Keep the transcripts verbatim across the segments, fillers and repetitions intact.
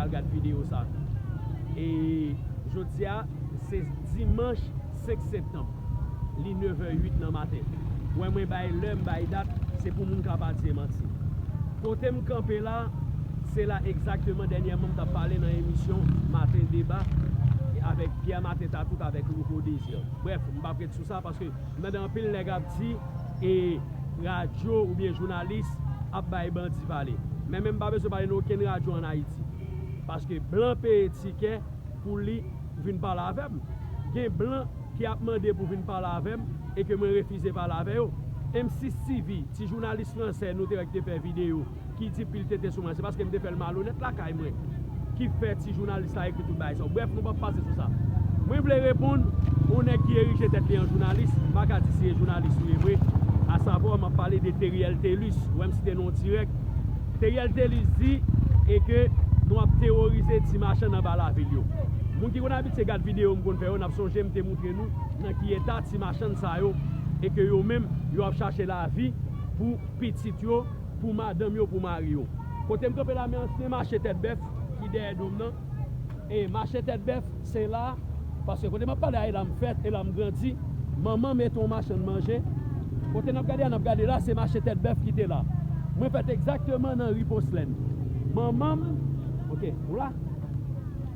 Al gad videyo sa. E jodi a, se dimanch senk septanm. Li nevè uit nan maten. Ou wè mwen bay lè, m bay dat, se pou moun ka pa di manti. Kote m kanpe la, se la egzakteman dènyèman m t ap pale nan emisyon Maten Deba avèk Pierre Martin Tatout avèk Louko Désir. Brèf, m p ap ret sou sa paske m tande anpil nèg ap di e radyo oubyen jounalis ap bay bandi pale. Men, men m pa bezwen pale nan okenn radyo ann Ayiti. Paske blan peye tikè pou li vin pale avè m. Gen blan ki ap mande pou vin pale avè m e ke mwen refize pale avè yo. M six T V, ti jounalis fransè nou te wè ki te fè videyo, ki di pil tete sou mwen, se paske m te fè l malonèt lakay mwen ki fè ti jounalis la ekri tout bagay sa yo. Brèf, nou p ap pase sou sa. Mwen vle reponn yon nèg ki erije tèt li an jounalis, m pa ka di si se jounalis ou ye vre, asavwa m ap pale de Theriel Thelus, ou wè m site non dirèk. Theriel Thelus di e ke nou ap teworize ti machann anba lavil yo. Moun ki konn abitye gad videyo m konn fè yo, n ap sonje m te moutre nou nan ki eta ti machann sa yo e ke yo menm yo ap chache lavi pou pitit yo, pou madanm yo, pou mari yo. Kote m kanpe la, men ansyen mache tèt bèf ki dèyè do m nan. E mache tèt bèf, se la, paske kote m ap pale a, e la m fèt, e la m grandi. Manman m te yon machann manje. Kote n ap gade a, n ap gade la, se mache tèt bèf ki te la. Mwen fèt egzakteman nan ri Poslèn. Manman m, oke, ou la?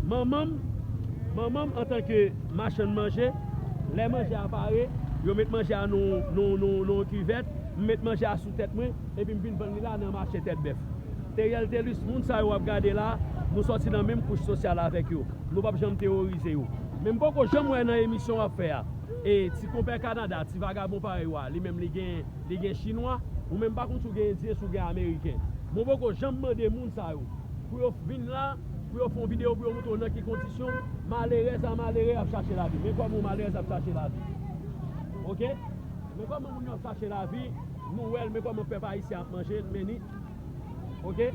Manman m, manman m antanke machann manje, lè manje a pare, yo met manje a nan, nan, nan, nan yon kivèt, m met manje a sou tèt mwen, epi m vin vann li la nan mache tèt bèf. Theriel Thelus, moun sa yo w ap gade la, nou sòti nan menm kouch sosyal avèk yo. Nou p ap janm teworize yo. Men m poko janm wè nan emisyon w ap fè a. E ti konpè Kanada, ti vagabon parèy ou a, li menm li gen, li gen chinwa, ou menm pa konn si w gen endyen, si w gen ameriken. Mwen poko janm mande moun sa yo pou yo vin la, pou yo fè yon videyo, pou yo montre w nan ki kondisyon malerèz a malere ap chache lavi. Men kòman yon malerèz ap chache lavi. Oke? Men kòman moun yo ap chache lavi, nou wè l, men kòman pèp ayisyen ap manje l, men ni. Oke?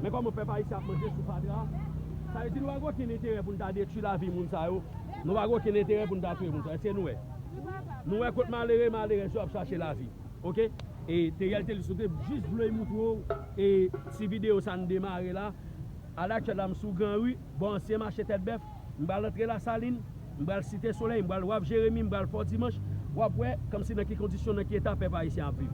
Men kòman pèp ayisyen ap manje sou fatra. Sa vle di nou pa gen okenn enterè pou n ta detwi lavi moun sa yo. Nou pa gen okenn enterè pou n ta touye moun sa yo. Èske nou wè? Nou wè kot malere, malerèz yo ap chache lavi. Oke? E Theriel Thelus, nou te jis vle moutre w, e ti videyo sa n demare la. Alaktyèl la, m sou Gran Ri, bò ansyen mache tèt bèf, m pral antre Lasalin, m pral Site Solèy, m pral Waf Jeremi, m pral Fò Dimanch. W ap wè, kòmsi nan ki kondisyon, nan ki eta pèp ayisyen ap viv.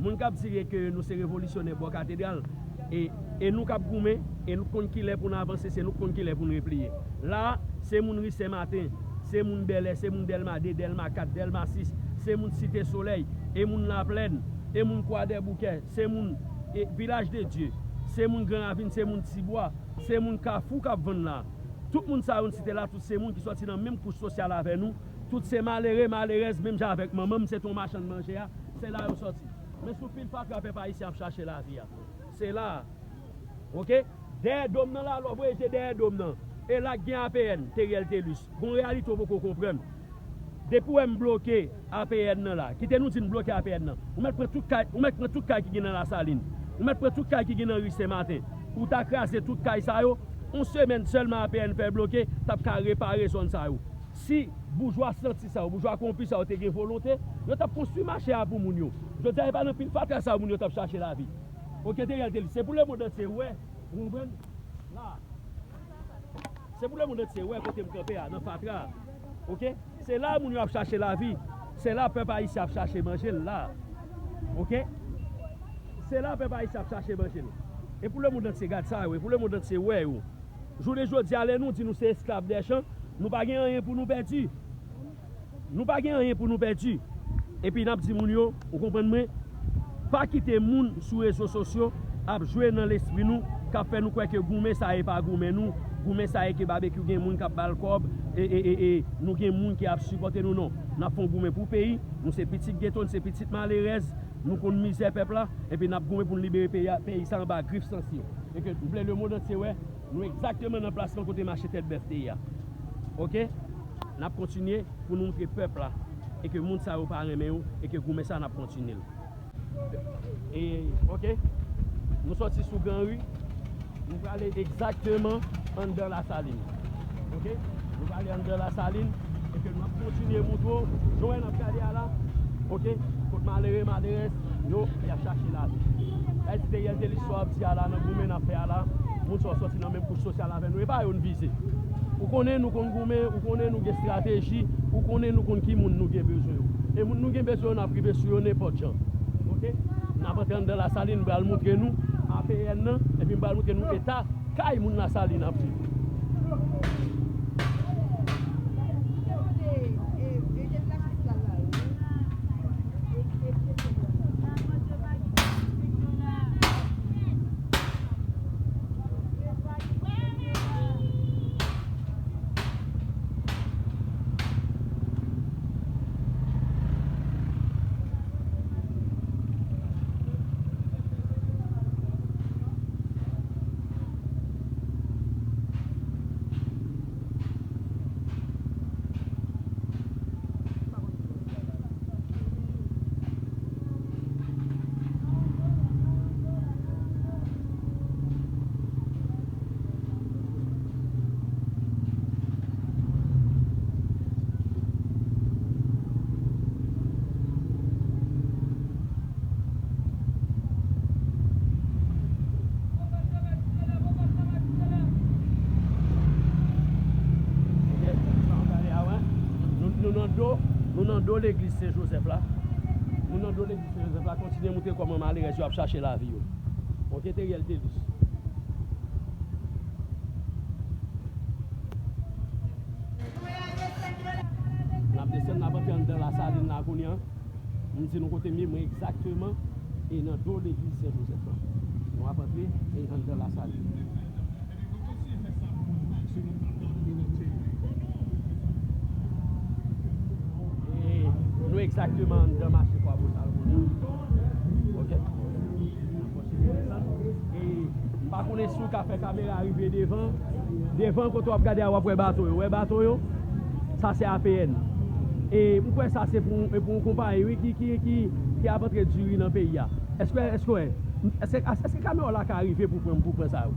Moun k ap di ke nou se revolisyonè bò katedral, e, e nou k ap goumen, e nou konn kilè pou n avanse, se nou k konn kilè pou n repliye. La, se moun ri Senmaten, se moun Bèlè, se moun Dèlma de, Dèlma kat, Dèlma sis, se moun Site Solèy, e moun Laplèn, e moun Kwadèboukè, se moun, e, Vilaj de Dye, se moun Gran Ravin, se moun Tibwa, se moun Kafou k ap vann la. Tout moun sa yo n site la, tout se moun ki sòti nan menm kouch sosyal avè nou. Tout se malere, malerèz, menm jan avèk manman m, se te yon machann manje a, se la yo sòti. Men sou pil fatra pèp ayisyen ap chache lavi a. Se la. Oke? Dèyè do m nan la, lè w voye je dèyè do m nan. E la k gen A P N, Theriel Thelus. Gon reyalite w poko konprann. Depi w wè m bloke A P N nan la, kite nou di n bloke A P N nan. Ou mèt pran tout kay, ou mèt pran tout kay ki gen nan Lasalin. Ou mèt pran tout kay ki gen nan ri Senmaten. Ou ta kraze tout kay sa yo, yon semèn sèlman A P N fè bloke, t ap ka repare zòn sa yo. Si boujwa santi sa yo, boujwa konpi sa yo te gen volonte, yo t ap konstwi mache a pou moun yo. Jodi a, e pa nan pil fatra sa yo moun yo t ap chache lavi. Oke, Theriel Thelus, se pou lemonn antye wè, ou konprann? La. Se pou lemonn antye wè kote m kanpe a, nan fatra a. Oke? Se la moun yo ap chache lavi. Se la pèp ayisyen ap chache manje l la. Oke? Se la pèp ayisyen ap chache manje l. E pou lemonn antye gad sa yo, e pou lemonn antye wè yo. Jounen jodi a, lè nou di nou se esklav dè chan, nou pa gen anyen pou nou pèdi. Nou pa gen anyen pou nou pèdi. Epi n ap di moun yo, ou konprann mwen, pa kite moun sou rezo sosyo ap jwe nan lespri nou, k ap fè nou kwè ke goumen sa e pa goumen nou, goumen sa e ke Babekyou gen moun k ap ba l kòb, e, e, e, e nou gen moun ki ap sipòte nou, non. N ap fè yon goumen pou peyi, nou se pitit geto, n se pitit malerèz, nou konn mizè pèp la, epi n ap goumen pou n libere peyi a, peyi sa anba grif sansye. E ke m vle lemonn antye wè, nou egzakteman nan plasman kote mache tèt bèf te ye a. Oke? N ap kontinye pou nou montre pèp la e ke moun sa yo pa renmen yo e ke goumen sa n ap kontinye l. E, oke? Nou sòti sou Gran Ri, nou prale egzakteman anndan Lasalin. Oke? Nou prale anndan Lasalin e ke n ap kontinye moutre w, jan w wè n ap gade a la, oke? Kot malere, malerèz yo, y ap chache lavi. Sa vle di, Theriel Thelus, sa w ap di a la, nan goumen n ap fè a la, Moun sa yo sòti nan menm kouch sosyal avè nou, e pa yo n vize. Ou konnen nou konn goumen, ou konnen nou gen estrateji, ou konnen nou konn ki moun nou gen bezwen yo. E moun nou gen bezwen yo, n ap rive sou yo nenpòt jan. Oke? N ap antre anndan Lasalin, m pral montre nou A P N nan, epi m pral montre nou eta kay moun Lasalin ap viv. Nou, nou nan do, nou nan do legliz Sen Jozèf la. Nou nan do legliz Sen Jozèf la, kontinye montre kòman malerèz yo ap chache lavi yo. Oke, Teriel Telus. N ap desann, n ap antre anndan Lasalin la kounye a. M di nou kote m ye, mwen egzakteman e nan do legliz Sen Jozèf la. Nou ap antre e anndan Lasalin. E nou egzakteman anndan mache Kwa Bosal kounye a. Oke. E m pa konnen si w ka fè kamera rive devan. Devan kote w ap gade a, w ap wè bato yo. Wè bato yo? Sa se A P N. E m kwè sa se pou, e pou yon konpayi, wi, ki, ki, ki, ki ap antre diri nan peyi a. Èske, èske, èske, èske kamera w la ka rive pou pran, pou pran sa yo?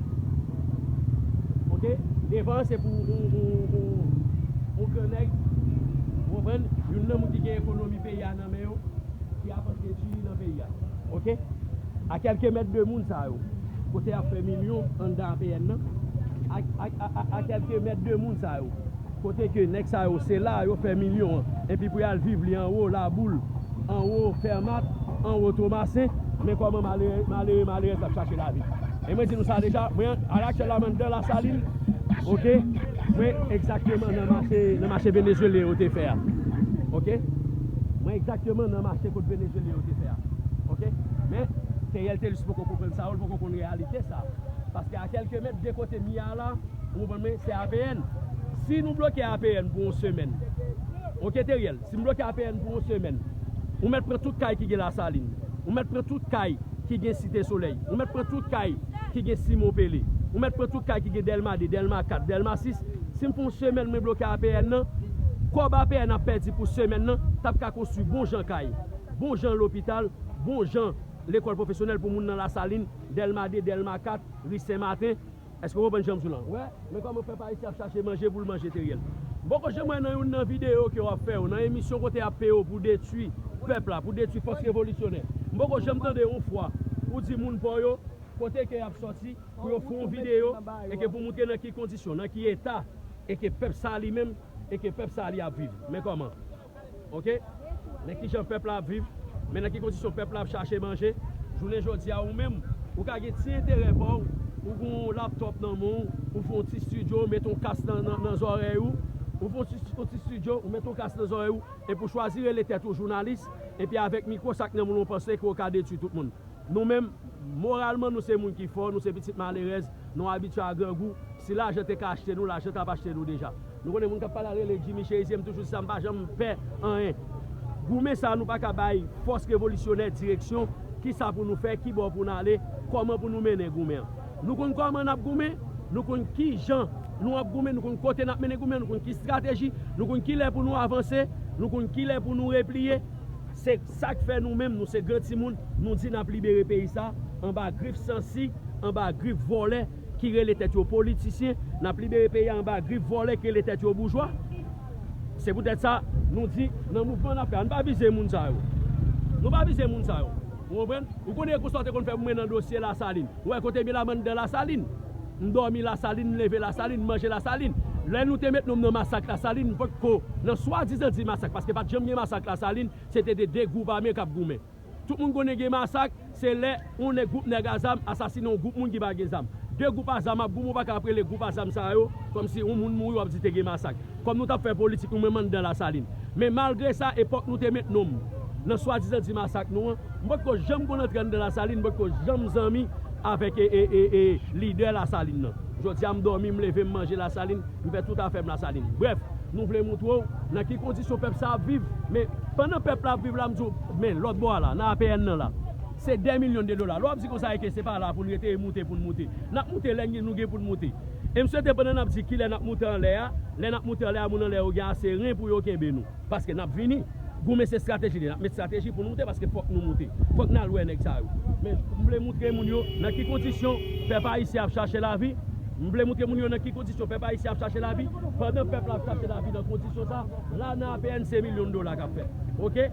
Oke? Devan se pou yon, yon, yon, yon gran nèg, ou konprann? Youn nan moun ki gen ekonomi peyi a nan men yo, ki ap antre diri nan peyi a. Oke? A kèlke mèt de moun sa yo, kote y ap fè milyon anndan A P N nan, a, a, a, a, a kèlke mèt de moun sa yo, kote ke nèg sa yo, se la yo fè milyon an, epi pou y al viv li anwo Laboul, anwo Fèmat, anwo Tomasen, men kòman malere, malere, malerèz ap chache lavi. E mwen di nou sa deja, mwen, alaktyèl la, mwen anndan Lasalin, oke? Mwen egzakteman nan mache, nan mache Venezuelyen yo te fè a. Oke? Mwen egzakteman nan mache kot Venezuelyen yo te fè a. Oke? Men, Teriel Telus poko konprann sa yo, l poko konn reyalite sa. Paske a kèlke mèt de kote m ye a la, ou konprann mwen, se A P N. Si nou bloke A P N pou yon semèn, oke, Teriel, si m bloke A P N pou yon semèn, ou mèt pran tout kay ki gen Lasalin. Ou mèt pran tout kay ki gen Site Solèy. Ou mèt pran tout kay ki gen Simon Pele. Ou mèt pran tout kay ki gen Dèlma de, Dèlma kat, Dèlma sis. Si m fè yon semèn mwen bloke A P N nan, kòb A P N ap pèdi pou semèn nan, t ap ka konstwi bon jan kay, bon jan lopital, bon jan lekòl pwofesyonèl pou moun nan Lasalin, Dèlma de, Dèlma kat, ri Sen Maten. Èske w konprann jan m di w lan? Wè, men kòman pèp ayisyen ap chache manje pou l manje, Teriel. M poko janm wè nan youn nan videyo ke w ap fè yo, nan emisyon kote y ap peye w pou detwi pèp la, pou detwi fòs revolisyonè. M poko janm tande yon fwa ou di moun pa w yo kote ke y ap sòti pou yo fè yon videyo e ke pou montre nan ki kondisyon, nan ki eta, e ke pèp sa a li menm, e ke pèp sa a li ap viv. Men kòman? Oke? Men kijan pèp la ap viv, men nan ki kondisyon pèp la ap chache manje. Jounen jodi a, ou menm, ou ka gen ti enterè pa w, ou gen yon laptòp nan men w, ou fè yon ti estidyo, ou met yon kas nan, nan, nan zòrèy ou, ou fè yon ti, yon ti estidyo, ou met yon kas nan zòrèy ou, epi w chwazi rele tèt ou jounalis, epi avèk mikwo sa k nan men w, ou panse ke w ka detwi tout moun. Nou menm, moralman, nou se moun ki fò, nou se pitit malerèz, nou abitye a grangou. Si lajan te ka achte nou, lajan t ap achte nou deja. Nou konnen moun k ap pale a rele Jimmy Chérizier, m toujou di sa, m pa janm pè anyen. Goumen sa, nou pa ka bay fòs revolisyonè direksyon, kisa pou nou fè, ki bò pou n ale, kòman pou nou mennen goumen an. Nou konn kòman n ap goumen, nou konn kijan nou ap goumen, nou konn kote n ap mennen goumen an, nou konn ki estrateji, nou konn kilè pou nou avanse, nou konn kilè pou nou repliye. Se sa k fè nou menm, nou se gran timoun, nou di n ap libere peyi sa anba grif sansi, anba grif vòlè ki rele tèt yo politisyen, n ap libere peyi a anba grif vòlè ki rele tèt yo boujwa. Se poutèt sa, nou di, nan mouvman n ap fè a, nou pa vize moun sa yo. Nou pa vize moun sa yo. Ou konprann? Ou konnen e konsa w te konn fè pou mwen nan dosye Lasalin. Ou wè kote m ye la, m anndan Lasalin. M dòmi Lasalin, m leve Lasalin, m manje Lasalin. Lè nou te met non m nan masak Lasalin, m potko nan swadizan di masak, paske pa t janm gen masak Lasalin, se te de, de gwoup ame k ap goumen. Tout moun konnen gen masak, se lè yon nèg, gwoup nèg a zam asasinen yon gwoup moun ki pa gen zam. De gwoup a zam ap goumen, ou pa ka ap rele gwoup a zam sa yo, kòmsi yon moun mouri, w ap di te gen masak. Kòm nou t ap fè politik, nou menm anndan Lasalin. Men malgre sa, epòk nou te met non m nan swadizan di masak nou an, m potko janm konn antre anndan Lasalin, m potko janm zanmi avèk, e, e, e, e, lidè Lasalin nan. Jodi a, m dòmi, m leve, m manje Lasalin, m fè tout afè m Lasalin. Brèf, nou vle montre w nan ki kondisyon pèp sa ap viv. Men pandan pèp la ap viv la, m di w, men lòt bò a la, nan A P N nan la, se dè milyon de dola. Lè w ap di konsa, e ke se pa la pou n rete, e moute pou n moute. N ap moute lè n gen, nou gen pou n moute. E m swete pandan n ap di kilè n ap moute anlè a, lè n ap moute anlè a, moun anlè yo gen ase ren pou yo kenbe nou. Paske n ap vini. Goumen se estrateji li. N ap met estrateji pou n moute, paske fòk nou moute. Fòk n al wè nèg sa yo. Men m vle montre moun yo nan ki kondisyon pèp ayisyen ap chache lavi. M vle montre moun yo nan ki kondisyon pèp ayisyen ap chache lavi. Pandan pèp la ap chache lavi nan kondisyon sa, la nan A P N se milyon dola k ap fè. Oke?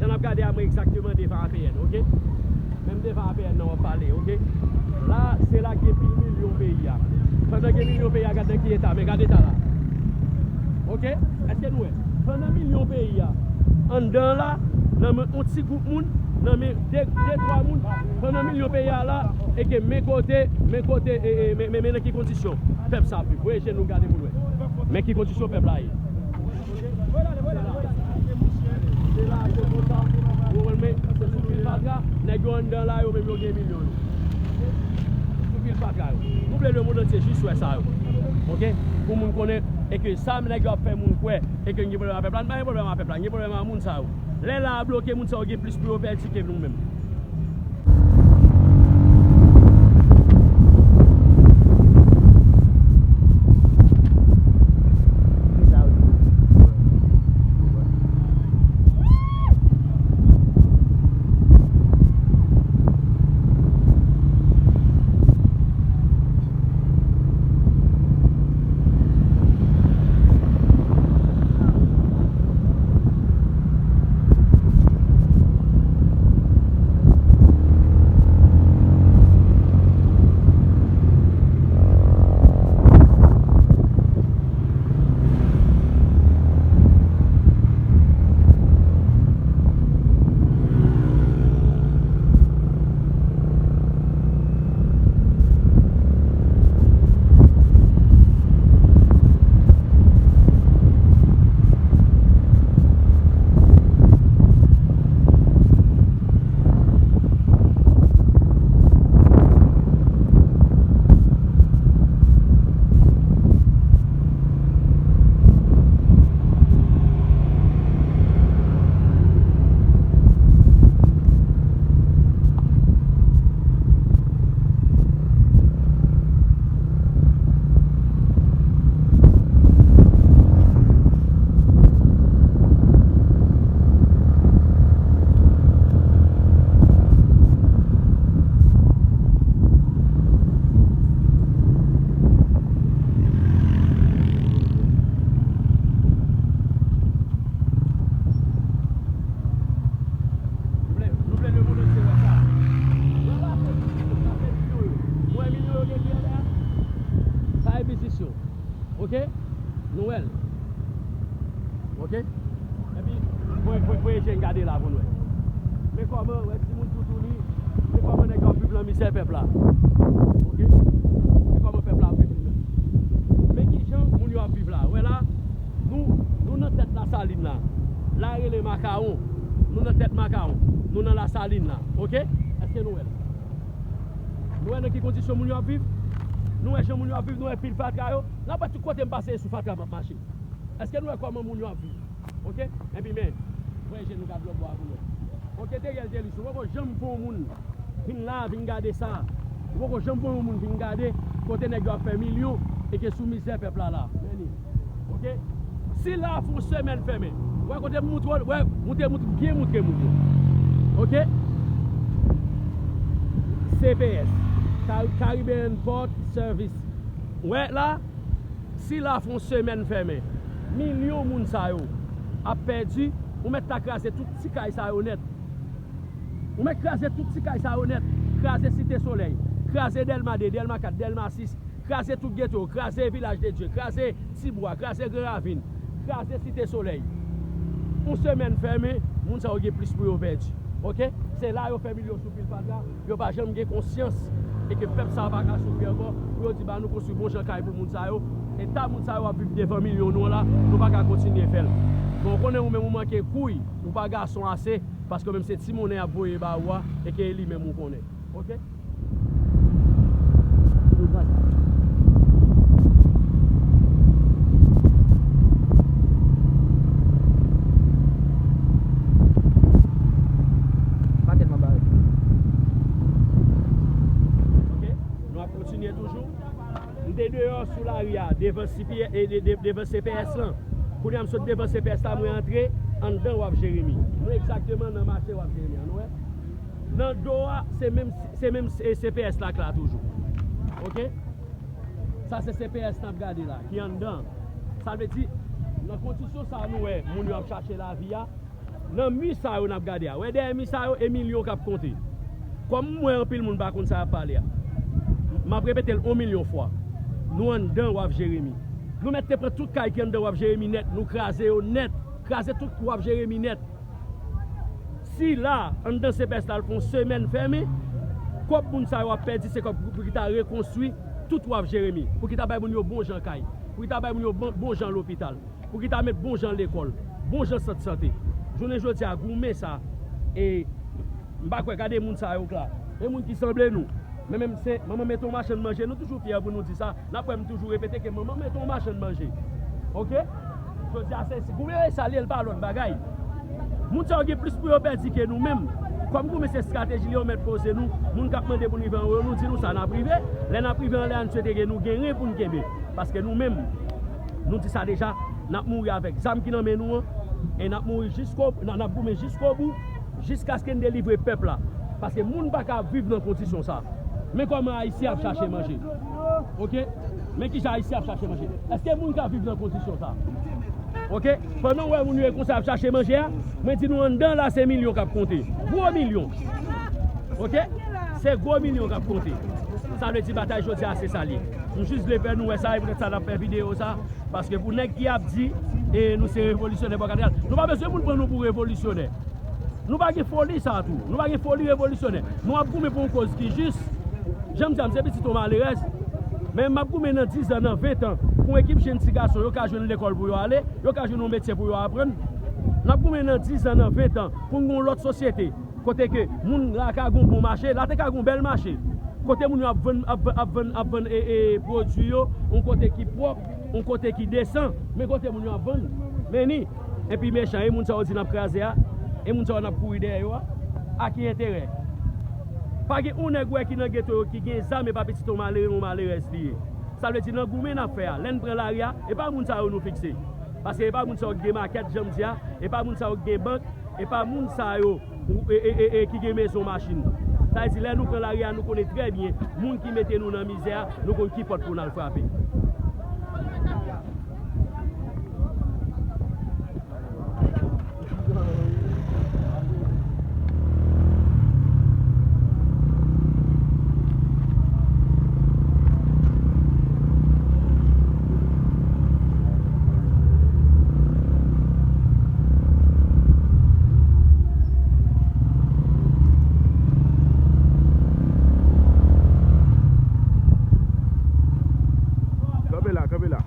Jan n ap gade a, mwen egzakteman devan A P N, oke? Menm devan A P N nan w ap pale, oke? La, se la gen pil milyon peyi a. Pandan gen milyon peyi a, gad nan ki eta, men gad eta la. Oke? Èske nou wè? Pandan milyon peyi a, anndan la, nan men yon ti gwoup moun, nan men de, de, twa moun, pandan milyon peyi a la, e ke men kote, men kote, e, e, men, men, men nan ki kondisyon pèp sa ap viv. Voye je nou gade pou n wè. Men ki kondisyon pèp la ye. Se la, se konsa. Ou wè, men se sou pil fatra, nèg yo anndan la, yo menm yo gen milyon yo. Sou pil fatra yo. Nou vle lemonn antye jis wè sa yo. Oke? Pou moun konnen, e ke sa nèg yo ap fè moun kwè, e ke n gen pwoblèm a pèp la, n pa gen pwoblèm a pèp la, n gen pwoblèm a moun sa yo. Lè la a bloke, moun sa yo gen plis pou yo pèdi ke nou menm. Nou vle, nou vle lemonn antye wè sa. Nan lapolis, nou ka fè milyon yo. Mwen milyon yo gen ki anlè a? Sa e biznis yo. Oke? Nou wè l. Oke? Epi, voye, voye, voye je n gade la pou n wè. Men kòman, wè timoun toutouni, men kòman nèg yo ap viv nan mizè pèp la. Oke? Men kòman pèp la ap viv li menm. Men kijan moun yo ap viv la. Wè la, nou, nou nan tèt Lasalin la. La rele Makawon. Nou nan tèt Makawon. Nou nan Lasalin la. Oke? Èske nou wè l? Nou wè nan ki kondisyon moun yo ap viv? Nou wè jan moun yo ap viv, nou wè pil fatra yo? N ap wè tout kote m pase, e sou fatra m ap mache. Èske nou wè kòman moun yo ap viv? Oke? Epi men, voye je nou gade lòt bò a pou nou wè. Ok, Teriel Telus, ou poko janm voye yon moun vin la, vin gade sa. Ou poko janm voye yon moun vin gade kote nèg yo ap fè milyon e ke sou mizè pèp la la. Men li. Ok? Si la fè yon semèn fèmen, ou wè kote m moutre w, wè, moutre, moutre, byen moutre, moutre. Ok? C P S, Car-, Caribbean Port Service. Ou wè la, si la fè yon semèn fèmen, milyon moun sa yo ap pèdi, ou mèt ta kraze tout ti kay sa yo nèt. Ou mèt kraze tout ti kay sa yo nèt. Kraze Site Solèy, kraze Dèlma de, Dèlma kat, Dèlma sis, kraze tout geto, kraze Vilaj de Dye, kraze Tibwa, kraze Gran Ravin, kraze Site Solèy. Yon semèn fèmen, moun sa yo gen plis pou yo pèdi. Ok? Se la yo fè milyon sou pil fatra, yo pa janm gen konsyans e ke pèp sa a pa ka soufri ankò, pou yo di ba nou konstwi bon jan kay pou moun sa yo. Eta moun sa yo ap viv devan milyon nou an la, nou pa ka kontinye fè l. Bon, ou konnen ou menm ou manke kouy, ou pa gason ase, paske ou menm se ti monnen y ap voye ba ou a, e ke e li menm ou konnen. Ok? Pa tèlman bare. Ok, nou ap kontinye toujou. M te deyò sou lari a, devan C P S, e, de, de, devan C P S lan. Kounye a m sot devan C P S la, mwen antre anndan Waf Jeremi. Nou egzakteman nan mache Waf Jeremi an, nou wè. Nan do a, se menm, se menm, e, C P S la k la toujou. Ok? Sa se C P S n ap gade la, ki anndan. Sa vle di, nan kondisyon sa a nou wè moun yo ap chache lavi a, nan mi sa yo n ap gade a. Wè dèyè mi sa yo, e milyon k ap konte. Kòm m wè anpil moun pa konn sa y ap pale a, m ap repete l yon milyon fwa. Nou anndan Waf Jeremi. Nou mèt te pran tout kay ki anndan Waf Jeremi nèt, nou kraze yo nèt. Kraze tout Waf Jeremi nèt. Si la, anndan C P S la, l fè yon semèn fèmen, kòb moun sa yo ap pèdi, se kòb pou, pou ki ta rekonstwi tout Waf Jeremi, pou ki ta bay moun yo bon jan kay, pou ki ta bay moun yo bon, bon jan lopital, pou ki ta met bon jan lekòl, bon jan sant sante. Jounen jodi a, goumen sa, e m pa kwè, gade moun sa yo k la. E moun ki sanble nou. Men menm se manman mete yon machann manje, nou toujou fyè pou nou di sa. N ap wè m toujou repete ke manman mete yon machann manje. Ok? Jodi a se, se goumen sa li ye, l pa lòt bagay. Moun sa yo gen plis pou yo pèdi ke nou menm. Kòm goumen se estrateji li yo mèt poze nou, moun k ap mande pou n rive anwo yo, nou di nou sa n ap rive. Lè n ap rive anlè a, n swete ke nou gen ren pou n kenbe. Paske nou menm, nou di sa deja, n ap mouri avèk zam ki nan men nou an, e n ap mouri jisko, n, n ap goumen jiskobou, jiskaske n delivre pèp la. Paske moun pa ka viv nan kondisyon sa. Men kòman Ayisyen ap chache manje. Ok? Men kijan Ayisyen ap chache manje. Èske moun ka viv nan kondisyon sa? Ok? Pandan w wè moun yo e konsa ap chache manje a, mwen di nou anndan la se milyon k ap konte. Gwo milyon. Ok? Se gwo milyon k ap konte. Sa vle di batay jodi a se sa l ye. M jis vle fè nou wè sa, e poutèt sa n ap fè videyo sa. Paske pou nèg ki ap di, e, nou se revolisyonè bò katedral, nou pa bezwen moun pran nou pou revolisyonè. Nou pa gen foli sa tou. Nou pa gen foli revolisyonè. Nou ap goumen pou yon koz ki jis. Jan m di a, m se pitit yon malerèz. Men m ap goumen nan dizan, nan ventan, pou yon ekip jenn ti gason, yo ka jwenn lekòl pou yo ale, yo ka jwenn yon metye pou yo aprann. N ap goumen nan dizan, nan ventan, pou n gen yon lòt sosyete. Kote ke moun la ka gen yon bon mache, la te ka gen yon bèl mache. Kote moun yo ap vann, ap, ap vann, ap vann, e, e, pwodui yo, yon kote ki pwòp, yon kote ki desan, men kote moun yo ap vann. Men ni, epi mechan, e moun sa yo di n ap kraze a, e moun sa yo n ap kouri dèyè yo a, a ki enterè? Pa gen yon nèg ou wè ki nan geto yo ki gen zam, e pa pitit yon malere, yon malerèz li ye. Sa vle di nan goumen n ap fè a, lè n pran lari a, e pa moun sa yo nou fikse. Paske e pa moun sa yo ki gen makèt, jan m di a, e pa moun sa yo ki gen bank, e pa moun sa yo, ou, e, e, e, e, ki gen mezon, machin. Sa vle di, lè nou pran lari a, nou konnen trè byen, moun ki mete nou nan mizè a, nou konn ki pòt pou n al frape. Kanpe la, kanpe la.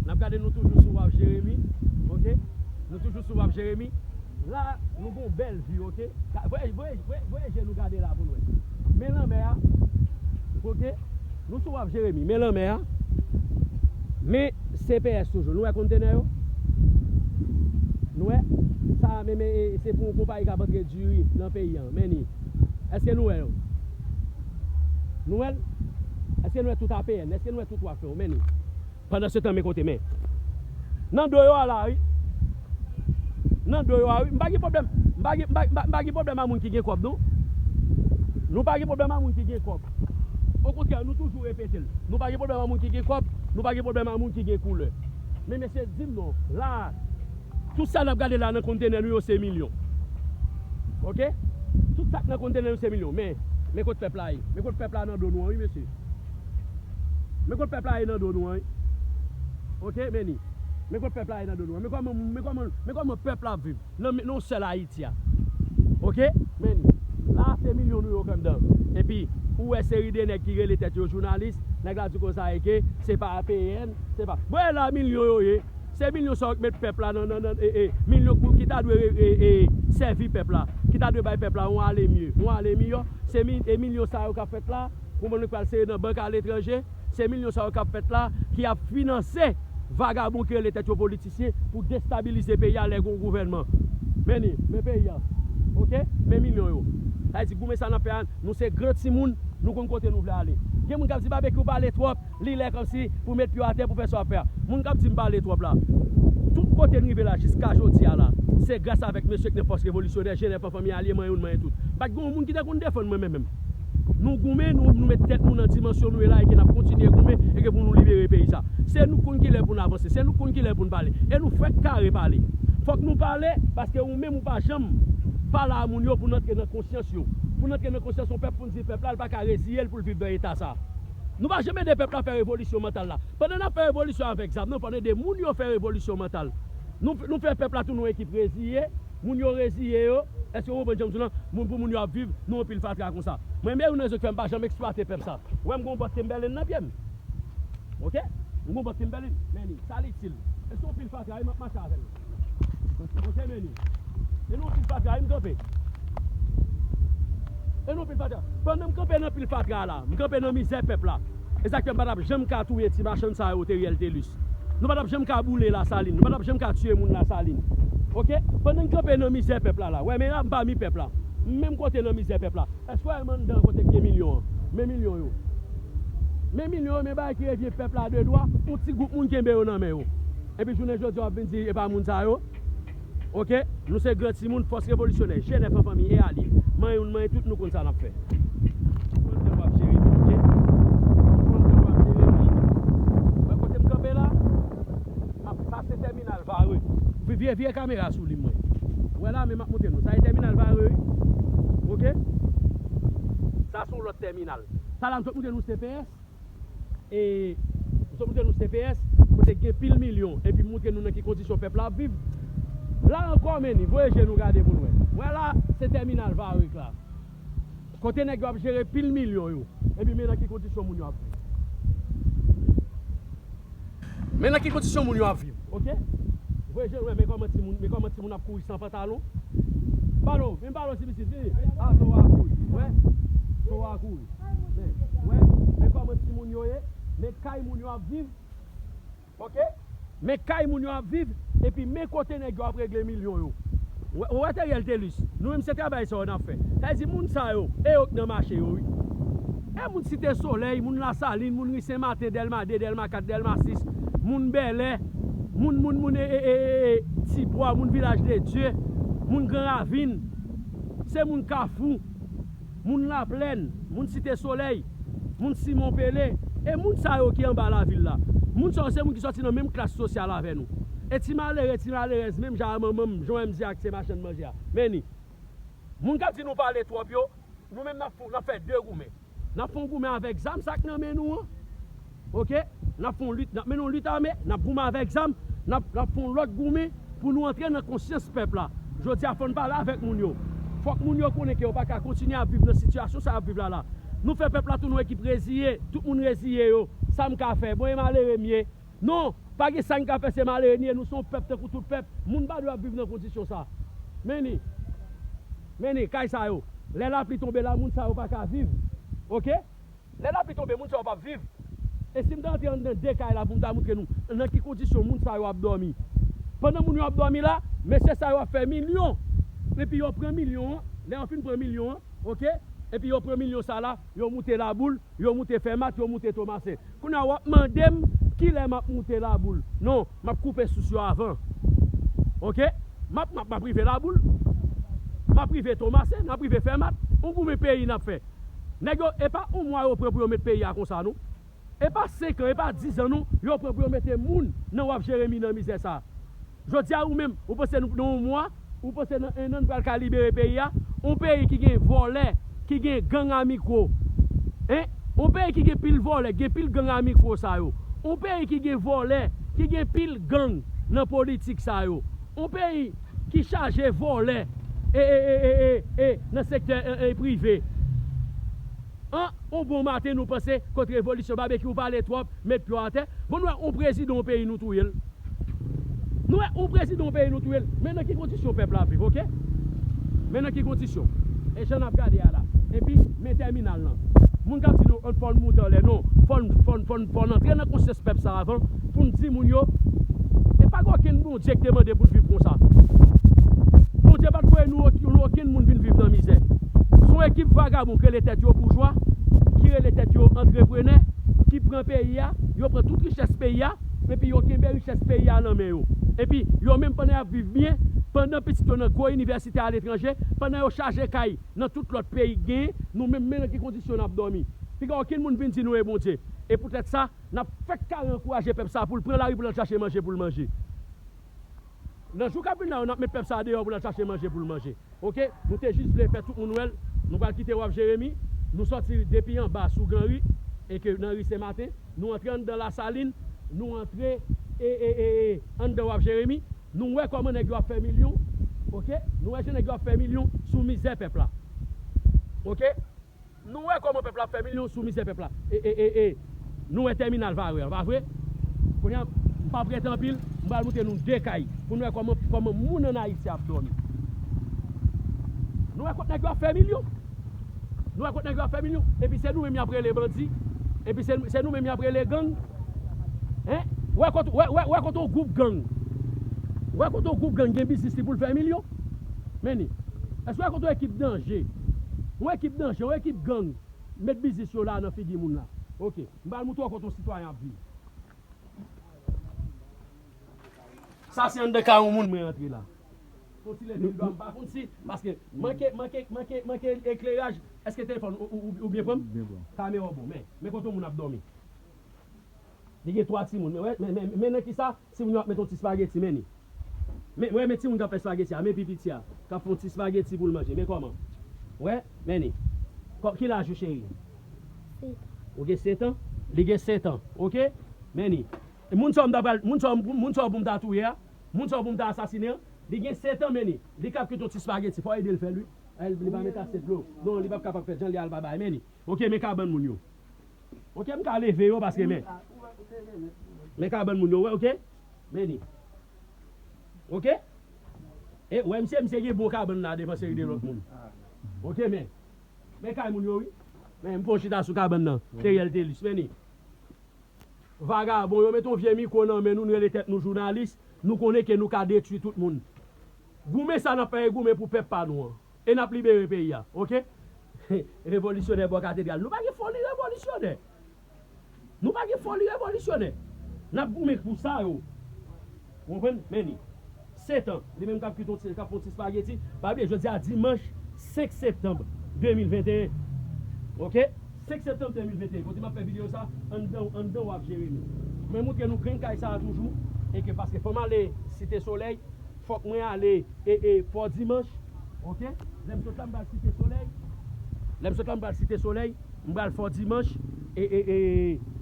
N ap gade nou toujou sou Waf Jeremi, ok? Nou toujou sou Waf Jeremi. La, nou gon bèl vi, ok? Ka-, voye, voye, voye, voye je nou gade la pou n wè. Men lanmè a, ok? Nou sou Waf Jeremi, men lanmè a. Men C P S toujou. Nou wè kontenè yo? Nou wè? Ah, men, men, e, se pou yon konpayi k ap antre diri nan peyi an. Men ni. Èske nou wè yo? Nou wè l? Èske nou wè tout A P N? Èske nou wè tout wafè yo? Men ni. Pandan se tan, men kote, men. Nan do yo a la, wi. Nan do yo a, wi. M pa gen pwoblèm. M pa gen, m pa, m pa, m pa gen pwoblèm a moun ki gen kòb, non. Nou pa gen pwoblèm a moun ki gen kòb. Okontrè, nou toujou repete l. Nou pa gen pwoblèm a moun ki gen kòb. Nou pa gen pwoblèm a moun ki gen koulè. Men mesye, di m non. La, tout sa n ap gade la nan kontenè nou yo, se milyon. Oke? Tout sa k nan kontenè nou, se milyon. Men, men kot pèp la ye. Men kot pèp la nan do nou an, wi, mesye. Men kot pèp la ye nan do nou an, wi. Oke, men ni. Men kot pèp la ye nan do nou an. Men kòman, men kòman, men kòman pèp la ap viv nan, nan yon sèl Ayiti a. Oke? Men ni. La, se milyon nou yo k anndan. Epi, ou wè seri de nèg ki rele tèt yo jounalis, nèg la di konsa e ke se pa A P N, se pa. Bon, e la milyon yo ye. Se milyon sa yo k met pèp la nan, nan, nan, e, e, milyon kou ki ta dwe, e, e, sèvi pèp la, ki ta dwe bay pèp la yon ale mye, yon ale miyò. Se mi-, e milyon sa yo k ap fèt la, pou moun yo k pral sere nan bank aletranje, se milyon sa yo k ap fèt la, ki ap finanse vagabon ki rele tèt yo politisyen pou destabilize peyi a lè gen yon gouvènman. Men ni, men peyi a. Oke? Men milyon yo. Sa vle di goumen sa n ap fè a, nou se gran timoun, nou konn kote nou vle ale. Gen moun k ap di Babekyou pale twòp, li lè kòmsi pou met pye w atè pou fè sa w ap fè a. Moun k ap di m pale twòp la, tout kote n rive la jiska jodi a la, se gras avèk mesye k nan Fòs Revolisyonè, G nèf an fanmi alye, manyen youn, manyen tout. Pa t gen yon moun ki te konn defann mwen menm, menm. Nou goumen, nou, nou met tèt nou nan dimansyon nou ye la e ke n ap kontinye goumen e ke pou nou libere peyi sa. Se nou k konn kilè pou n avanse, se nou k konn kilè pou n pale. E nou fèk kare pale. Fòk nou pale, paske ou menm ou pa janm pale a moun yo pou n antre nan konsyans yo. Pou n antre nan konsyans yon pèp, pou n di pèp la, l pa ka reziye l pou l viv nan eta sa. Nou pa janm ede pèp la fè revolisyon mantal la. Pandan n ap fè revolisyon avèk zam, nou pa ede moun yo fè revolisyon mantal. Nou, nou fè pèp la tounen yon ekip reziye, moun yo reziye yo. Èske w konprann jan m di w lan? Moun pou moun yo ap viv nan yon pil fatra konsa. Mwen, men youn nan rezon k fè m pa janm eksplwate pèp sa. Ou wè m gen yon bòt Timberland nan pye m. Oke? M gen yon bòt Timberland. Men ni, sa l itil? E se yon pil fatra, wi, m ap mache avè l. Oke, men ni. E nan yon pil fatra, wi, m kanpe. E nan yon pil fatra. Pandan m kanpe nan pil fatra la, m kanpe nan mizè pèp la. E sa k fè m pa t ap janm ka touye ti machann sa yo, Teriel Telus. Nou pa t ap janm ka boule Lasalin. Nou pa t ap janm ka tiye moun Lasalin. Oke? Pandan n kanpe nan mizè pèp la la, wè, men la, m pami pèp la. M menm kote nan mizè pèp la. Èske w wè m anndan kote k gen milyon an? Men milyon yo. Men milyon yo, men bagay ki revyen pèp la de dwa, yon ti gwoup moun kenbe yo nan men yo. Epi jounen jodi a, w ap vin di, e pa moun sa yo. Oke? Nou se gran timoun, Fòs Revolisyonè, G nèf an fanmi e alye. Manyen youn, manyen tout, nou konn sa n ap fè. Ou konn jan w ap jere li, oke? Ou konn jan w ap jere li. Wè kote m kanpe la? M ap, sa se tèminal Vare. Vye, vye kamera sou li, mwen. Wè la, men m ap montre nou. Sa se tèminal Vare, wi. Oke? Sa se yon lòt tèminal. Sa la, m sot montre nou C P S. E, m sot montre nou C P S, kote gen pil milyon, epi m montre nou nan ki kondisyon pèp la ap viv. La ankò, men ni, voye je nou gade pou n wè. Wè la, se tèminal Varreux la. Kote nèg yo ap jere pil milyon yo. Epi men nan ki kondisyon moun yo ap viv. Men nan ki kondisyon moun yo ap viv, oke? Voye je nou wè, men kòman timoun, men kòman timoun ap kouri san pantalon. Balo, men balo ti pitit, vini. A, to a kouri, wè. To a kouri. Men, wè, men kòman timoun yo ye, men kay moun yo ap viv. Oke? Men kay moun yo ap viv, epi men kote nèg yo ap regle milyon yo. Ou wè, ou wè Teriel Telus, nou menm se travay sa yo n ap fè. Sa vle di moun sa yo, e yo k nan mache yo, wi. E moun Site Solèy, moun Lasalin, moun ri Sen Maten, Dèlma de, Dèlma kat, Dèlma sis, moun Bèlè, moun, moun, moun, e, e, e, e, e, Tibwa, moun Vilaj de Dye, moun Gran Ravin, se moun Kafou, moun Laplèn, moun Site Solèy, moun Simon Pele, e moun sa yo ki anba lavil la. Moun sa yo se moun ki sòti nan menm klas sosyal avè nou. E ti malere, ti malerèz, menm jan a manman m, jan w wè m di ak se machann manje a. Men ni. Moun k ap di nou pale twòp yo, nou menm n ap fè, n ap fè de goumen. N ap fè yon goumen avèk zam sa k nan men nou an. Oke? N ap fè yon lit, n ap mennen yon lit ame, n ap goumen avèk zam, n ap, n ap fè yon lòt goumen pou nou antre nan konsyans pèp la. Jodi a, fò n pale avèk moun yo. Fòk moun yo konnen ke yo pa ka kontinye ap viv nan sitiyasyon sa y ap viv la la. Nou fè pèp la tounen yon ekip reziye, tout moun reziye yo. Sa m ka fè? Bon, e malere m ye. Non, pa gen sa n ka fè, se malere n ye, nou se yon pèp tankou tout pèp. Moun pa dwe ap viv nan kondisyon sa. Men ni, men ni, kay sa yo. Lè lapli tonbe la, moun sa yo pa ka viv. Oke? Lè lapli tonbe, moun sa yo p ap viv. E si m ta antre anndan de kay la pou m ta montre nou nan ki kondisyon moun sa yo ap dòmi. Pandan moun yo ap dòmi la, Mesye sa yo ap fè milyon. Epi yo pran milyon an, lè yo fin pran milyon an, oke? Epi yo pran milyon sa la, yo moute Laboul, yo moute Fèmat, yo moute Tomasen. Kounye a w ap mande m kilè m ap moute Laboul. Non, m ap koupe sous yo avan. Oke? M ap, m ap, m ap rive Laboul. M ap rive Tomasen, m ap rive Fèmat. Yon goumen peyi n ap fè. Nèg yo, e pa yon mwa yo pran pou yo met peyi a konsa, non. E pa senk an, e pa diz an, non. Yo pran pou yo mete moun nan W A P Jeremi nan mizè sa. Jodi a, ou menm, ou panse nou, nan yon mwa, ou panse nan en an, nou pral ka libere peyi a? Yon peyi ki gen vòlè, ki gen gang a mikwo. Hein? Yon peyi ki gen pil vòlè, gen pil gang a mikwo sa yo. Yon peyi ki gen vòlè, ki gen pil gang nan politik sa yo. Yon peyi ki chaje vòlè e, e, e, e, e, e, nan sektè e, e, prive. An, yon bon maten, nou panse kot revolisyon, Babekyou pale twòp, met pye w atè. Bon, nou wè yon prezidan yon peyi, nou touye l. Nou wè yon prezidan yon peyi, nou touye l. Men nan ki kondisyon pèp la ap viv, oke? Men nan ki kondisyon. E jan n ap gade a la. Epi, men tèminal lan. Moun k ap di nou, fò n moute anlè, non. Fò n, fò n, fò n, fò n antre nan konsyans pèp sa avan, pou n di moun yo, e pa gen okenn Bondye ki te mande pou n viv konsa. Bondye pa t voye nou, nou okenn moun vin viv nan mizè. Se yon ekip vagabon ki rele tèt yo boujwa, ki rele tèt yo antreprenè, ki pran peyi a, yo pran tout richès peyi a, epi yo kenbe richès peyi a nan men yo. Epi, yo menm pandan y ap viv byen, pandan pitit yo nan gwo inivèsite aletranje, pandan yo chaje kay nan tout lòt peyi k genyen, nou menm, men nan ki kondisyon n ap dòmi. Piga okenn moun vin di nou e Bondye. E poutèt sa, n ap fèk kare ankouraje pèp sa pou l pran lari pou l al chache manje pou l manje. Nan jou k ap vin la yo, n ap met pèp sa deyò pou l al chache manje pou l manje. Oke? Nou te jis vle fè tout moun wè l. Nou pral kite W A P Jeremi. Nou sòti depi anba sou Gran Ri, e ke nan ri Senmaten, nou antre anndan Lasalin, nou antre e, e, e, e, anndan W A P Jeremi. Nou wè kòman nèg yo ap fè milyon. Oke? Nou wè jan nèg yo ap fè milyon sou mizè pèp la. Oke? Nou wè kòman pèp la ap fè milyon sou mizè pèp la. E, e, e, e, nou wè tèminal Varreux an, pa vre? Kounye a, m p ap rete anpil, m pral montre nou de kay pou nou wè kòman, kòman moun ann Ayiti ap dòmi. Nou wè kot nèg yo ap fè milyon. Nou wè kot nèg yo ap fè milyon. Epi se nou menm y ap rele bandi. Epi se, se nou menm y ap rele gang. Hein? Wè kot, wè, wè, wè kot yon gwoup gang. Wè kot yon gwoup gang gen biznis li pou l fè milyon. Men ni. Èske w wè kote yon ekip danje? Yon ekip danje, yon ekip gang met biznis yo la nan figi moun la. Oke. M pral montre w kote yon sitwayen ap viv. Sa se anndan kay yon moun mwen antre la. Fon ti leve pi ba, m pa konn si, paske manke, manke, manke, manke ekleraj. Èske telefòn ou, ou, ou, ou byen pran m? Byen pran. Kamera w bon, men, men kote yon moun ap dòmi. Li gen twa timoun. Men, men, men, men nan kisa timoun yo ap met yon ti spageti, men ni. Men, wè, men timoun k ap fè spageti a, men pi piti a, k ap fè yon ti spageti pou l manje. Men kòman? Wè, men ni. Kò-, ki laj ou, cheri? Sèt an. Ou gen sèt an? Li gen sèt an. Oke? Men ni. E moun sa w m ta pral, moun sa w, moun sa w pou m ta touye a, moun sa w pou m ta asasinen an, li gen sèt an, men ni. Li k ap kwit yon ti spageti, fò w ede l fè l, wi. Li pa met ase dlo. Non, li p ap kapab fè l, jan li a l pa bay, men ni. Oke, men kabann moun yo. Oke, m ka leve yo paske men. Men kabann moun yo, wè, oke? Men ni. Oke? E, wè, misye, misye gen bon kabann la devan seri de lòt moun. Oke, men. Men kay moun yo, wi. Men, m fè yon chita sou kabann nan. Teriel Thelus, men ni. Vagabon, yo met yon vye mikwo nan men nou, nou rele tèt nou jounalis, nou konnen ke nou ka detwi tout moun. Goumen sa n ap fè, e goumen pou pèp pa nou an. E n ap libere peyi a, oke? Revolisyonè bò katedral. Nou pa gen foli revolisyonè. Nou pa gen foli revolisyonè. N ap goumen pou sa yo. Ou konprann? Men ni. Sèt an. Li menm k ap kwit yon ti, k ap fè yon ti spageti. Pa bliye, jodi a dimanch senk septanm de mil venteyen. Oke? Senk septanm de mil venteyen. Kote m ap fè videyo sa? Anndan, anndan W A P Jeremi. Mwen montre nou grenn kay sa a toujou. E ke paske fò m ale Site Solèy, fòk mwen ale e, e, Fò Dimanch. Oke? Lè m sot la, m pral Site Solèy. Lè m sot la, m pral Site Solèy. M pral Fò Dimanch. E, e, e,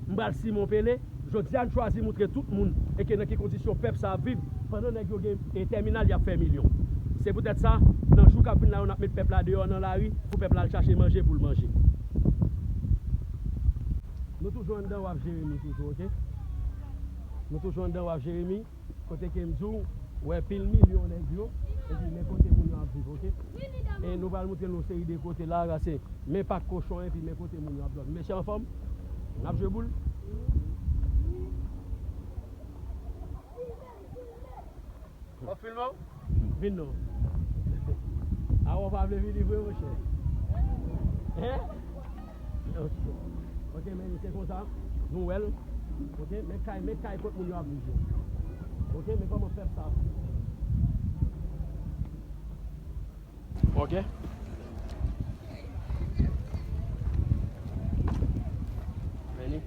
m pral Simon Pele. Jodi a, n chwazi montre tout moun e ke nan ki kondisyon pèp sa ap viv pandan nèg yo gen, e, tèminal y ap fè milyon. Se poutèt sa, nan jou k ap vin la yo, n ap met pèp la deyò nan lari pou pèp la al chache manje pou l manje. Nou toujou anndan W A P Jeremi toujou, oke? Nou toujou anndan W A P Jeremi. Kote ke m di w, wè pil milyon nèg yo, epi men kote moun yo ap viv, oke? E nou pral montre nou seri de kote la, se men pak kochon, epi men kote moun yo ap dòmi. Mesye anfòm? N ap jwe boul? W ap filme w? Vin non. Awa w pa vle vini vre, monchè. Hein? Ok. Ok, men se konsa. Nou wè l. Ok, men kay, men kay kot moun yo ap viv yo. Ok, men kòman pèp sa ap viv. Ok. Men li.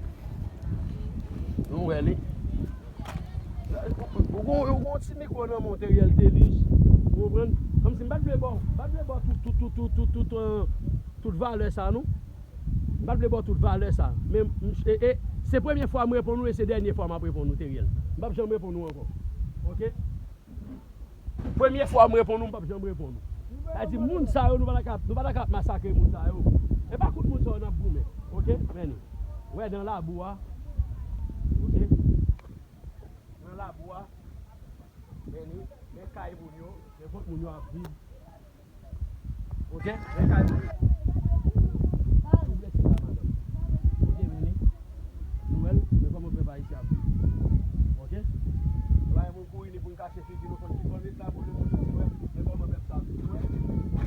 Nou wè li. Ou gon, ou gon ti mikwo nan men w, Teriel Telus. Ou konprann? Kòmsi m pa t vle ba w, m pa t vle ba w tout, tout, tout, tout, tout, tout, euh, tout valè sa, non. M pa t vle ba w tout valè sa. Men, m, e, e, se premye fwa m reponn ou e se dènye fwa m ap reponn ou, Teriel. M p ap janm reponn ou ankò. Ok? Premye fwa m reponn ou, m p ap janm reponn ou. Sa di moun sa yo, nou pa ta ka, nou pa ta ka ap masakre moun sa yo. E pa kont moun sa yo n ap goumen. Ok? Men li. Wè nan labou a. Ok? Nan labou a. Men li. Men kay moun yo. Men kot moun yo ap viv. Ok? Men kay moun yo. Tou blese la, madanm. Ok, men li. Nou wè l, men kòman pèp ayisyen ap viv. Ok? Nou pa gen pou n kouri ni pou n kache figi nou, fò n di fò n ret la pou lemonn antye wè, men kòman pèp sa ap viv. Ou wè?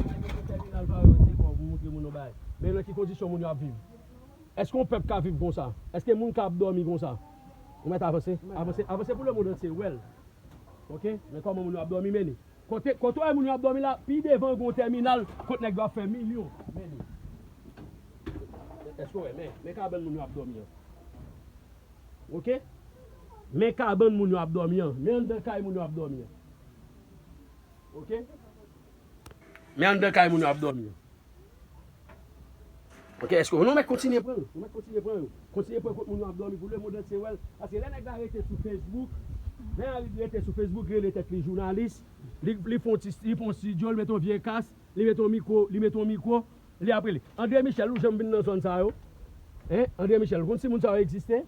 Ay, men se tèminal pa yo, se bon, pou montre moun yon bagay. Men nan ki kondisyon moun yo ap viv. Èske yon pèp ka viv konsa? Èske moun ka ap dòmi konsa? Ou mèt avanse, avanse, avanse pou lemonn antye wè l. Ok? Men kòman moun yo ap dòmi, men li. Kote, kote w wè moun yo ap dòmi la, pi devan gon tèminal, kot nèg yo ap fè milyon. Men li. Èske w wè? Men, men kabann moun yo ap dòmi an. Ok? Men kabann moun yo ap dòmi an. Men anndan kay moun yo ap dòmi an. Ok? Men anndan kay moun yo ap dòmi an. Ok, èske nou mèt kontinye pran yo? Nou mèt kontinye pran yo. Kontinye pran kot moun yo ap dòmi pou lemonn antye wè l. Paske lè nèg la rete sou Facebook, lè Henry rete sou Facebook, li rele tèt li jounalis, li, li fè yon ti, li fè yon estidyo, li mete yon vye kas, li mete yon mikwo, li mete yon mikwo, li ap rele. André Michel, ou janm vin nan zòn sa yo? Hein? André Michel, ou konn si moun sa yo egziste?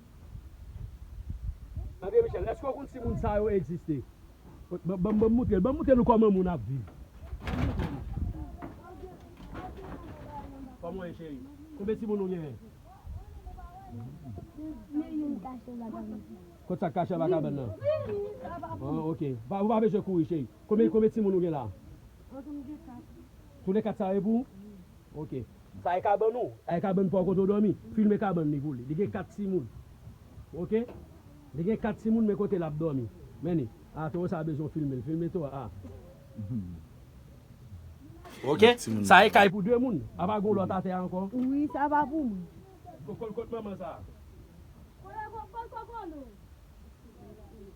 André Michel, èske ou konn si moun sa yo egziste? Ban, ban, ban m moutre, ban m moutre nou kòman moun ap viv. Kòman w ye, cheri? Konbyen timoun ou genyen? Kot sa k kache anba kabann nan? Ah, ok. Pa, ou pa bezwen kouri, cheri. Konbyen, konbyen timoun ou gen la? Toulekat sa e pou ou? Ok. Sa e kabann ou? Sa e kabann pa w kote w dòmi? Filme kabann li pou li. Li gen kat timoun. Ok? Li gen kat timoun, men kote l ap dòmi. Men li. A, towo sa bezwen w filme l. Filme towo a. Ok? Sa e kay pou de moun. A pa gon lòt atè a ankò? Wi, sa pa pou mwen. Kot, kot, kot manman sa?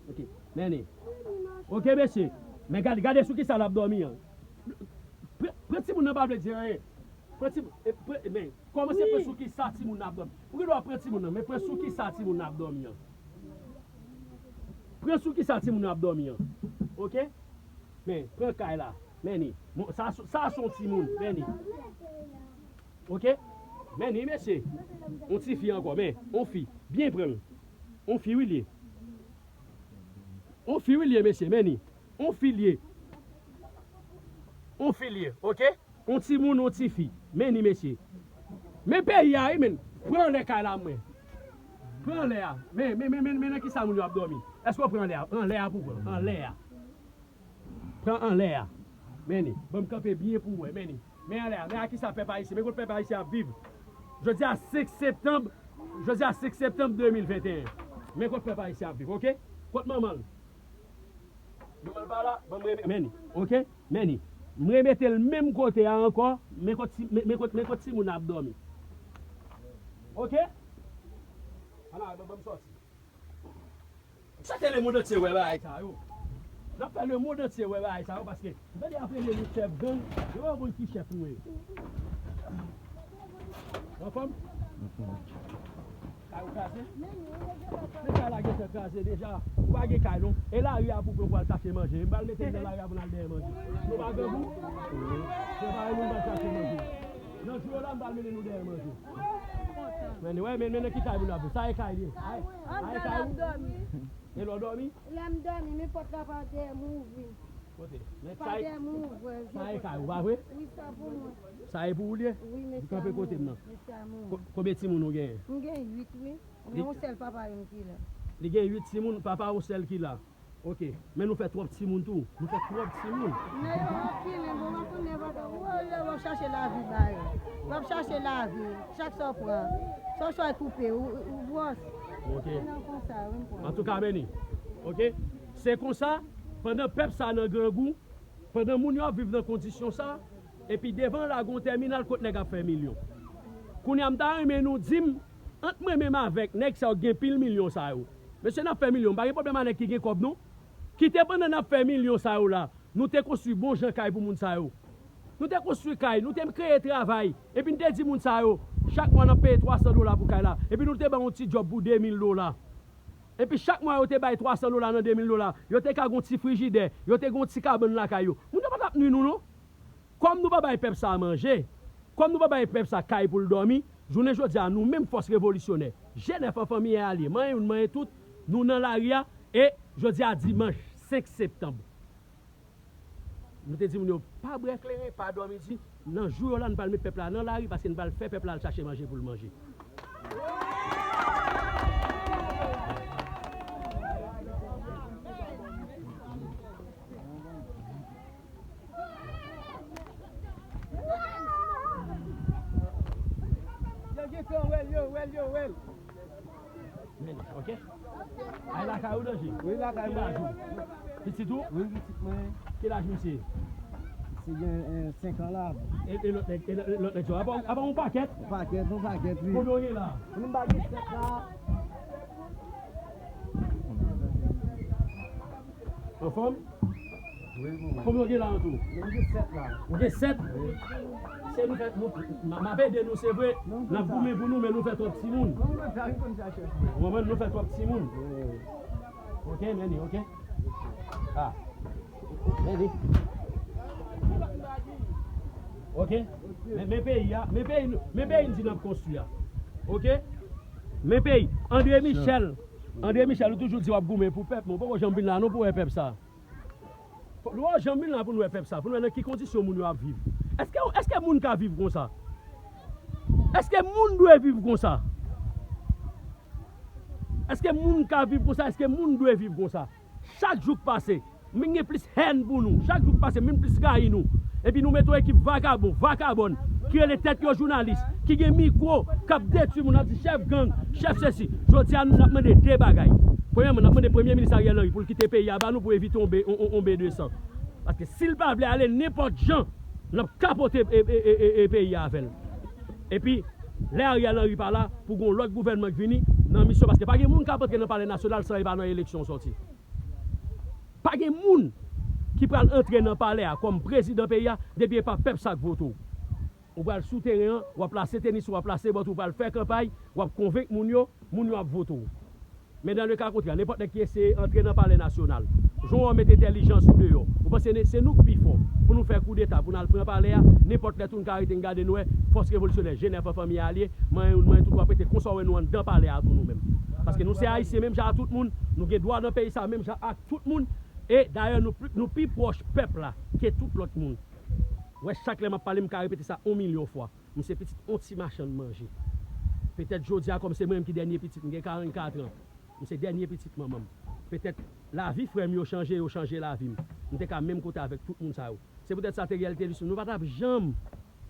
Ok. Men li. Ok, mesye. Men gade, gade sou ki sa l ap dòmi an. Pran, pran timoun nan pa vle di anyen. Pran timoun, e, pran, men, kòmanse pran sou ki sa timoun nan ap dòmi. Ou gen dwa pran timoun nan, men pran sou ki sa timoun nan ap dòmi an. Pran sou ki sa timoun nan ap dòmi an. Ok? Men, pran kay la. Men li. Bon, sa, sa se yon timoun. Men li. Ok? Men li, mesye. Yon ti fi ankò, men, yon fi. Byen pran l. Yon fi, wi, l ye. Yon fi, wi, l ye, mesye. Men li. Yon fi, l ye. Yon fi, l ye. Ok? Yon timoun, yon ti fi. Men li, mesye. Men peyi a, wi, men. Pran anlè kay la, mwen. Pran anlè a. Men, men, men, men, men nan ki sa moun yo ap dòmi. Èske w pran anlè a? Anlè a pou pran. Anlè a. Pran anlè a. Men li. Ban m kanpe byen pou w wè. Men li. Men anlè a. Men a ki sa pèp ayisyen. Men kot pèp ayisyen ap viv. Jodi a senk septanm. Jodi a senk septanm de mil venteyen. Men kot pèp ayisyen ap viv, ok? Kot manman l? Manman l pa la? Ban m reme-, men li. Ok? Men li. M remete l menm kote a ankò. Men kot ti, men, men kot, men kot timoun ap dòmi. Ok? Ala, ban, ban m sòti. Sa ke lemonn antye wè bagay sa yo. N ap fè lemonn antye wè bagay sa yo paske m tande y ap rele nou chèf gang, yo pa konn ki chèf nou ye. Anfòm? Kay ou kraze? Men kay la gentan kraze deja. Ou pa gen kay non. E lari a pou pran pou al chache manje. M pral mete n nan lari a pou n al dèyè manje. Nou pa grangou? Prepare nou, n pral chache manje. Nan jou yo la, m pral mennen nou dèyè manje. Men, wè, men, men nan ki kay moun ap viv. Sa e kay li ye. Ay, ay, kay ou. E lè w dòmi? Lè m dòmi, men pòt la pa dèyè m ouvri. Kote? Men pa sa e, dèyè m ouvri, sa e kay ou, pa vre? Wi, sa pou mwen. Sa e pou ou li ye? Wi, men sa kanpe kote m nan. Men sa mwen. Ko-, konbyen timoun ou genyen? M gen uit, wi. Men yon sèl papa youn ki la. Li gen uit timoun, papa yon sèl ki la. Ok, men nou fè twòp timoun tou. Nou fè twòp timoun. Men yo kilin, bon, w ap konn nenpòt, w ap chache lavi ba yo. W ap chache lavi, chak sa w pran. Sa w chwazi koupe, ou, ou bwòs. Ok. Se nan konsa, wi, m pran. Antouka, Meni. Ok? Se konsa, pandan pèp sa nan grangou, pandan moun yo ap viv nan kondisyon sa, epi devan la gon tèminal kot nèg ap fè milyon. Kounye a m ta renmen nou di m, ant mwen menm avèk nèg sa yo ki gen pil milyon sa yo. Mesye, n ap fè milyon, m pa gen pwoblèm a nèg ki gen kòb non. Kite pandan n ap fè milyon sa yo la, nou te konstwi bon jan kay pou moun sa yo. Nou te konstwi kay, nou te kreye travay, epi n te di moun sa yo, chak mwa n ap peye twa san dola pou kay la, epi nou te ban yon ti djòb pou de mil dola. Epi chak mwa yo te bay twa san dola nan de mil dola, yo te ka gon ti frijidè, yo te gon ti kabann lakay yo. Moun yo pa t ap nwi nou non. Kòm nou pa bay pèp sa a manje, kòm nou pa bay pèp sa a kay pou l dòmi, jounen jodi a nou menm fòs revolisyonè, G nèf an fanmi e alye, manyen youn, manyen tout, nou nan lari a, e jodi a dimanch senk septanm. Nou te di moun yo, pa bwè kleren, pa dòmi di, nan jou yo la, nou pral met pèp la nan lari, paske nou pral fè pèp la al chache manje pou l manje. Yo gentan wè l, yo wè l, yo wè l. Men, ok. Ay lakay ou, Danje? Wi, lakay mwen. Ki laj ou? Pitit ou? Wi, pitit mwen. Ki laj misye? Misye gen, eh, senk an la. E, e lòt nèg, e lòt, e lòt nèg sa yo? Apa, apa yon pakèt? Yon pakèt, yon pakèt, wi. Konbyen w gen la? Mwen m pa gen sèt la. Anfòm? Wi, wi. Konbyen w gen la an tou? Mwen gen sèt la. Ou gen sèt? Wi. Se nou fè, nou, m, m ap ede nou, se vre. N ap goumen pou nou, men nou fè twòp timoun. Ou konprann, nou fè twòp timoun. Wi. Ok, Meni, ok. Ah. Meni. Ok. Men, men peyi a, men peyi, men peyi n di n ap konstwi a. Ok? Men peyi, André Michel. André Michel, ou toujou di w ap goumen pou pèp, men w poko janm vin la non pou wè pèp sa. Fò, nou pa janm vin la pou nou wè pèp sa, pou nou wè nan ki kondisyon moun yo ap viv. Èske, èske moun ka viv konsa? Èske moun dwe viv konsa? Èske moun ka viv konsa? Èske moun dwe viv konsa? Chak jou k pase, m vin gen plis hèn pou nou. Chak jou k pase, m vin plis rayi nou. Epi nou mete yon ekip vakabon, vakabòn, ki rele tèt yo jounalis, ki gen mikwo, k ap detwi moun, ap di chèf gang, chèf sesi. Jodi a, n ap mande de bagay. Premyèman, n ap mande Premye Minis Ariel Henry pou l kite peyi a ba nou pou evite yon B, yon, yon, yon B de san. Paske si l pa vle ale nenpòt jan, n ap kapote e, e, e, e, e peyi a avè l. Epi, lè Ariel Henry pa la, pou gon lòt gouvènman k vini nan misyon, paske pa gen moun k ap antre nan Palè Nasyonal san e pa nan eleksyon w sòti. Pa gen moun ki pral antre nan palè a kòm prezidan peyi a, depi e pa pèp sa k vote w. Ou pral sou teren an, w ap lase tenis ou, w ap lase bòt ou, w pral fè kanpay, w ap konvenk moun yo, moun yo ap vote w. Men dans le cas contraire, nenpòt nèg ki eseye antre nan Palè Nasyonal, jan w wè w met entèlijans ou deyò, ou panse ne, se nou k pi fò pou nou fè koudeta, pou n al pran palè a, nenpòt lè tou n ka rete n gade n wè fòs revolisyonè, G nèf an fanmi alye, manyen youn, manyen tout, w ap rete konsa w wè nou anndan palè a tou nou menm. Paske nou se Ayisyen menm jan ak tout moun, nou gen dwa nan peyi sa menm jan ak tout moun, e dayè nou pli, nou pi pwòch pèp la ke tout lòt moun. Wè, chak lè m ap pale, m ka repete sa yon milyon fwa. M se pitit yon ti machann manje. Petèt jodi a, kòm se mwen menm ki dènye pitit, m gen karannkat an. M se dènye pitit manman m. Petèt lavi frè m yo chanje, yo chanje lavi m. M te ka menm kote avèk tout moun sa yo. Se poutèt sa Teriel te di sou nou pa t ap janm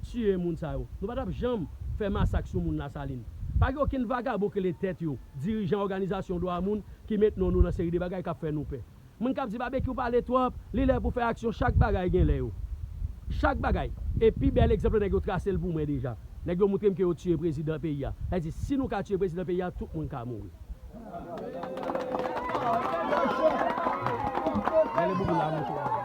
tiye moun sa yo. Nou pa t ap janm fè masak sou moun Lasalin. Pa gen okenn vagabon k rele tèt yo, dirijan òganizasyon dwa moun ki met non nou nan seri de bagay k ap fè nou pè. Moun k ap di Babekyou pale twòp, li lè pou fè aksyon, chak bagay gen lè yo. Chak bagay. E pi bèl egzanp la, nèg yo trase l pou mwen deja. Nèg yo montre m ke yo tiye prezidan peyi a. Sa vle di, si nou ka tiye prezidan peyi a, tout moun ka mouri. Rele boubou la, monchè.